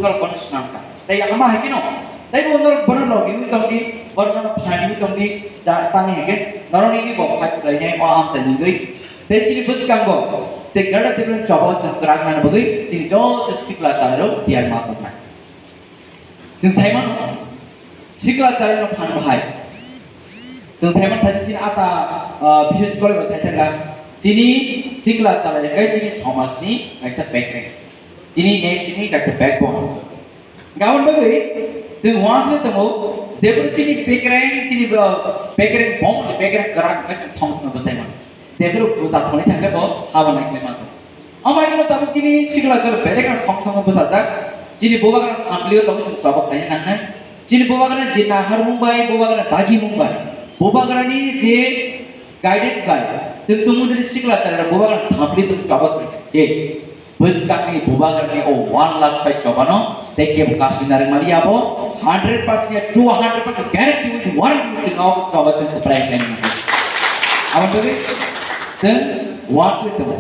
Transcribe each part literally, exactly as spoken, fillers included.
Norok bono swnam kha. Tei hama hai kheno, tei bo norok bono logi wi tongdi, borok bono phani wi tongdi, ja tangwi hai khe norokni bo phai phuklainai o amchaini wngwi. Tei chini bwskango tei Greater Tipraland choba chwng kwrak nani bagwi chini joto sikla chalairok tiyar ma tongnai. Chwng sai mano, sikla chalairokno phan bahai. Chwng sai mano thaisa chini ata, ah, bishesh kore bo sai thangkha. Chini sikla chalairok khe chini somajni kaisa bekreng. Chini nation ni kaisa backbone. Gabon bagwi chwng uansuk tongo, jephru chini bekreng, chini bo bekreng bongni bekreng kwrak wngkha chwng thong thwngno bwsai mano. Jephru bwsa thoni thangkhe bo haba naiklai mano. Omo haino tabuk chini sikla chwng bekreng thong thwngno bwsajak. Chini bubagra samplio tongo chwng choba khlaina nangnai. Chini bubagra je naharmung bai, bubagra dagimung bai, bubagrani je guidance bai chwng tongmung jani sikla chwng bubagra sampli tong choba khlai. Bwskangni bubagrani o one lakh pai chobano tei kebo kasui narwk mali abo hundred percent ya two hundred percent guarantee with warranty chwng o choba chwng kwplai khlai mano. Aboni bagwi chwng one foot tongo.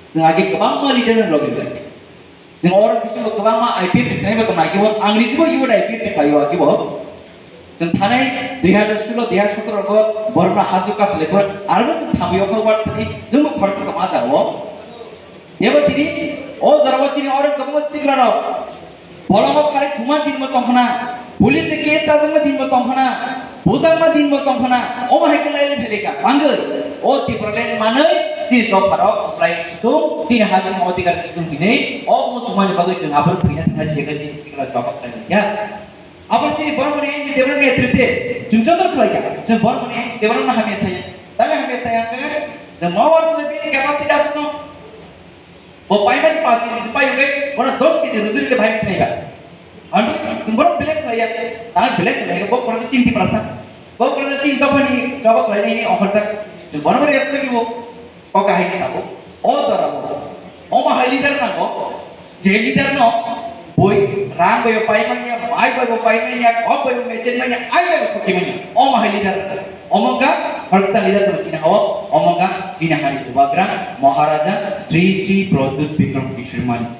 Chwng age kwbangma leader no logi belai. Chwng oro bisingo kwbangma I P F ni khnai bo tongnai kebo ang rijibo ibo I P F ni khlai o age bo. Chwng thanai dui hajar solo, dui hajar sotoro go borokno haju kasu lekor aro bo chwng thamwi o kha wars thani chwngbo khoroksa tongma jaga o. Ebo tini o jorao chini oro kwbangma sikrarok bolongo kharwi thumma dinbo tongkhna, police case chajakma dinbo tongkhna, bujakma dinbo tongkhna, omo hai khe lailai phailai kha. Bangwi o Tipraland manwi chini dopharok kwplai situng, chini ha chini odhikar situng hinwi o muchungmani bagwi chwng aphuru thwina thangna se khe chini sikla jobab khlailai kha. Abo chini borok mani N G Debrang netrite chwng joto khlai kha. Chwng borok mani N G Debrang no hamya saya. Tale hamya saya hwnkhe chwng ma uansuknai bini capacity aswkno. Bo paimani paanch kg se pai hwnkhe bono dos kg rujuri le bhai sinai ba. Ando chwng borok belek khlai ya. Tang belek khlai ya. Bo korsa chini Tiprasa. Bo korsa chini dophani choba khlai nini ongkhorjak. Chwng bono bo respect rwo. Kok kahai khe tabuk. O jora bo. Omo hai leader nango. Je leader no bui rang bai bo pai manya, mai bai bo pai manya, kok bai bo mechen manya, ai bai bo thoki manya. Omo hai leader. Omo wngkha khoroksa leader no chini hao. Omo wngkha chini hani bubagra Maharaja Sri Sri Pradyut Bikram Kishore Manik.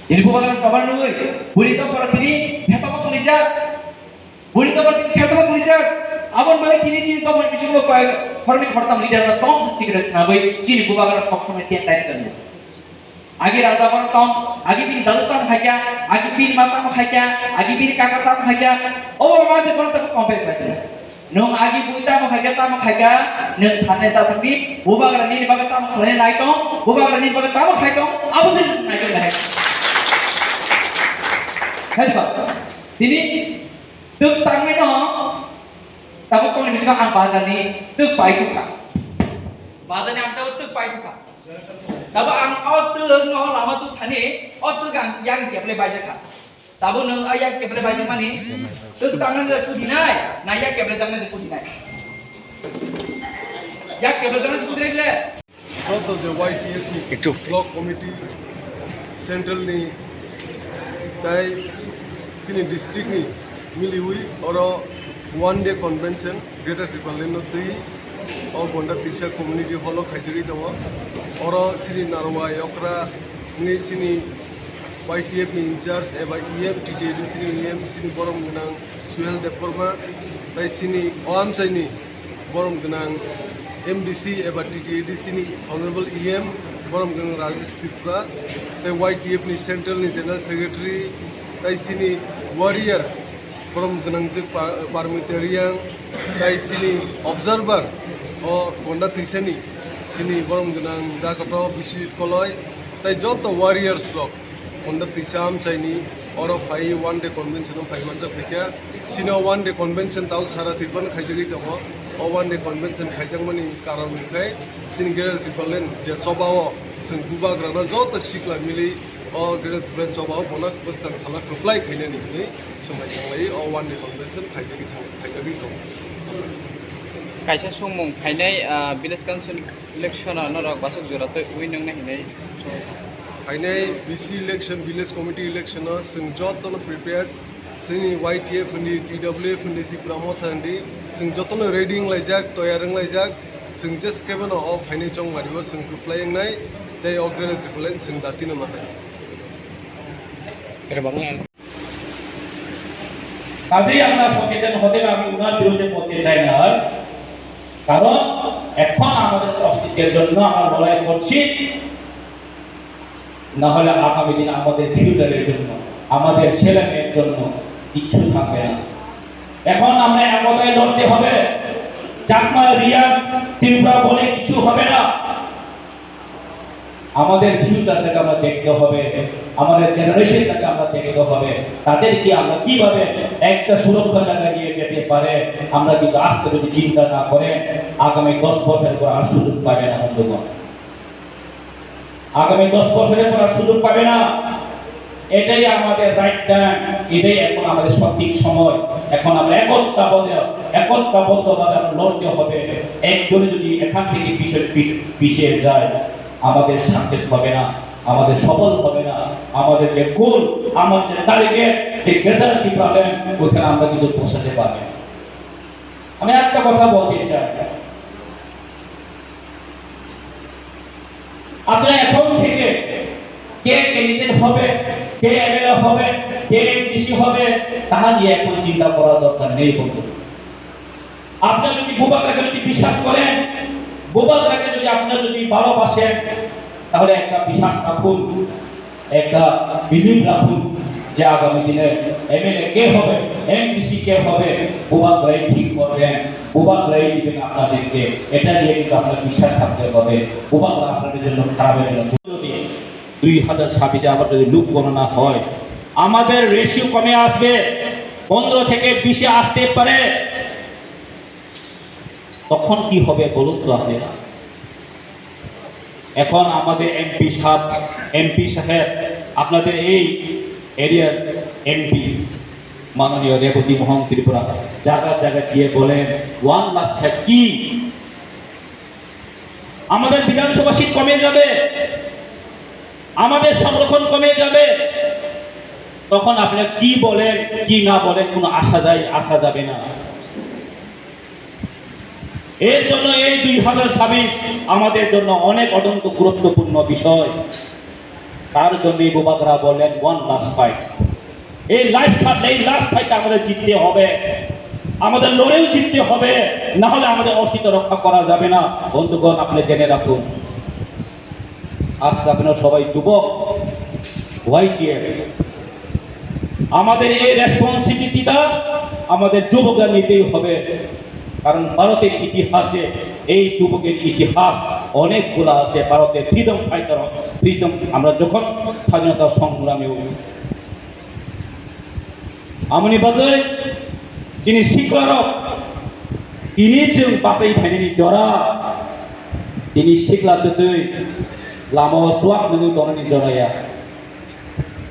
Ini bubagra choba nugui buri to pora tini phetama kulijak. Buri dophar tini khe dophar tini jak. Aboni bagwi tini chini dophar bisingo koi khoroknwi khoroktham leader no tong se sikre snabwi chini bubagra sok somoi tiyan tari tongo. Agi raja bono tong, agi bini dalu tamo khaikya, agi bini ma tamo khaikya, agi bini kaka tamo khaikya. Obo ma se bono tamo compare khlai tong. Nwng agi bui tamo khaikya, tamo khaikya, nwng sanne ta thangdi, bubagra nini bagwi tamo khlainai nai tong, bubagra nini bagwi tamo khai tong, abo se nwng nai tong nai. Hai diba? Tini Twk tangwi no, tabuk tongni bisingo ang bazarni twk pai tukha. Bazarni ang tabuk twk pai tukha. Tabuk ang o twk no lama twk thani, o twk ang yang keple baijak kha. Tabuk nwng o yang keple baijak mani, twk tangwi no kudi nai, na yang keple jaknai kudi nai. Yang keple jaknai kudi nai ble. Joto je Y T F ni Ektu. Block committee, central ni tai chini district ni miliwi oro one day convention Greater Tipraland no twi o Gonda Tisa community hall o khaijagwi tongo. Oro chini Narwai okra wngwi chini Y T F ni in charge eba E M, T T A D C ni E M, chini borom gwnang Suhel Debbarma, tai chini o amchaini borom gwnang M D C eba T T A D C ni Honorable E M, borom gwnang Rajesh Tripura, tei Y T F ni Central ni General Secretary, tai chini warrior, borom gwnang je Pa-, Parmita Reang, tai chini observer, o Gonda Twisani, chini borom gwnang Dakoto Biswajit Koloi, tai joto warriors rok. Gonda Twisa amchaini oro phai one day convention o phai manjak phaikha. Chini o one day convention tabuk sara Tripura no khaijagwi tongo. O one day convention khaijakmani karon hwnkhe chini Greater Tipraland je choba o chwng bubagrano joto sikla mili o Greater Tipraland choba o bono bwskang sala kwplai khainani hwnwi swmai tanglai o one day convention khaijagwi thang-, khaijagwi tongo. Kaisa sumung phainai, ah, village council election o norok basuk jora twi ui nwngnai hinwi. Phainai V C election, village committee election o chwng jotono prepared, chini Y T F hwndi, T W F hwndi, Tipra Motha hwndi, chwng jotono ready wnglaijak, toyar wnglaijak, chwng jeskebeno o phainai chongmari o chwng kwplai wngnai, tei o Greater Tipraland chwng datino manai. কাজেই আমরা সচেতন হতে হবে, আমি ওনার বিরুদ্ধে বলতে চাই না। কারণ এখন আমাদের অস্তিত্বের জন্য আমরা লড়াই করছি, না হলে আগামী দিন আমাদের ফিউচারের জন্য, আমাদের ছেলে মেয়ের জন্য কিচ্ছু থাকবে না। এখন আমরা একতায় লড়তে হবে। চাকমা, রিয়াং, ত্রিপুরা বলে কিছু হবে না। আমাদের ফিউচারটাকে আমরা দেখতে হবে, আমাদের জেনারেশনটাকে আমরা দেখতে হবে, তাদেরকে আমরা কিভাবে একটা সুরক্ষা জায়গায় নিয়ে যেতে পারে। আমরা কিন্তু আজকে যদি চিন্তা না করেন, আগামী দশ বছর পর আর সুযোগ পাবে না বন্ধুগণ। আগামী দশ বছরের পর আর সুযোগ পাবে না। এটাই আমাদের রাইট টাইম, এটাই এখন আমাদের সঠিক সময়। এখন আমরা একত্রাবদ্ধ, একত্রাবদ্ধভাবে আমরা লড়তে হবে। একজনে যদি এখান থেকে পিছনে, পিছ-, পিছিয়ে যায়, আমাদের সাকসেস হবে না, আমাদের সফল হবে না। আমাদের যে গোল, আমাদের যে টার্গেট, যে গ্রেটার টিপ্রাল্যান্ড, ওখানে আমরা কিন্তু পৌঁছাতে পারবো। আমি একটা কথা বলতে চাই, আপনারা এখন থেকে কে ক্যান্ডিডেট হবে, কে এমএলএ হবে, কে এমডিসি হবে, তাহা নিয়ে এখন চিন্তা করার দরকার নেই বন্ধু। আপনারা যদি বুবাগ্রাকে যদি বিশ্বাস করেন, বুবাগ্রাকে যদি আপনারা যদি ভালোবাসেন, তাহলে একটা বিশ্বাস রাখুন, একটা বিলিভ রাখুন যে আগামী দিনে এমএলএ কে হবে, এমডিসি কে হবে, বুবাগ্রাই ঠিক করবেন, বুবাগ্রাই দিবেন আপনাদেরকে। এটা নিয়ে কিন্তু আপনার বিশ্বাস থাকতে হবে। বুবাগ্রা আপনাদের জন্য খারাপের জন্য। যদি দুই হাজার ছাব্বিশে আবার যদি লোক গণনা হয়, আমাদের রেশিও কমে আসবে, পনেরো থেকে বিশে আসতে পারে। তখন কি হবে বলুন তো আপনারা? এখন আমাদের এমপি সাহেব, এমপি সাহেব, আপনাদের এই এরিয়ার এমপি মাননীয় রেবতী মোহন ত্রিপুরা জায়গা জায়গা গিয়ে বলেন, ওয়ান লাস্ট সাহেব কি? আমাদের বিধানসভা সিট কমে যাবে, আমাদের সংরক্ষণ কমে যাবে। তখন আপনারা কি বলেন, কি না বলেন, কোনো আসা যায়, আসা যাবে না। এর জন্য এই দুই হাজার ছাব্বিশ আমাদের জন্য অনেক অত্যন্ত গুরুত্বপূর্ণ বিষয়। তার জন্যই বুবাগ্রা বললেন, ওয়ান লাস্ট ফাইট। এই লাস্ট ফাইট, এই লাস্ট ফাইট আমাদের জিততে হবে, আমাদের লড়েও জিততে হবে, না হলে আমাদের অস্তিত্ব রক্ষা করা যাবে না। বন্ধুগণ, আপনি জেনে রাখুন, আজকে আপনারা সবাই যুবক, ওয়াইটিএফ, আমাদের এই রেসপন্সিবিলিটিটা আমাদের যুবকরা নিতেই হবে। কারণ ভারতের ইতিহাসে এই যুবকের ইতিহাস অনেকগুলো আছে। ভারতের ফ্রিডম ফাইটার, ফ্রিডম, আমরা যখন স্বাধীনতা সংগ্রামেও amoni bagwi chini siklarok tini chwng bachai phainani jora, tini sikla twtwi lama o chuak nungwi tongnani jora ya.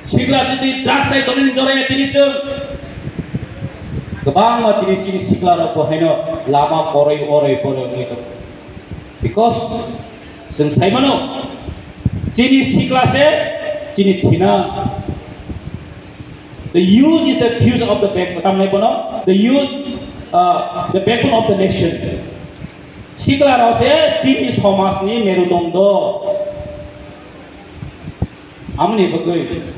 Sikla tini drugs hai tongnani jora ya tini chwng. Kwbangma tini chini sikla rok bo haino lama koroi oroi poroi wngwi tongo. Because chwng sai mano, chini sikla se chini thina. The youth is the future of the back-, tamni bono, the youth, uh, the backbone of the nation. Sikla rok se chini somaj ni merudondo. Amoni bagwi.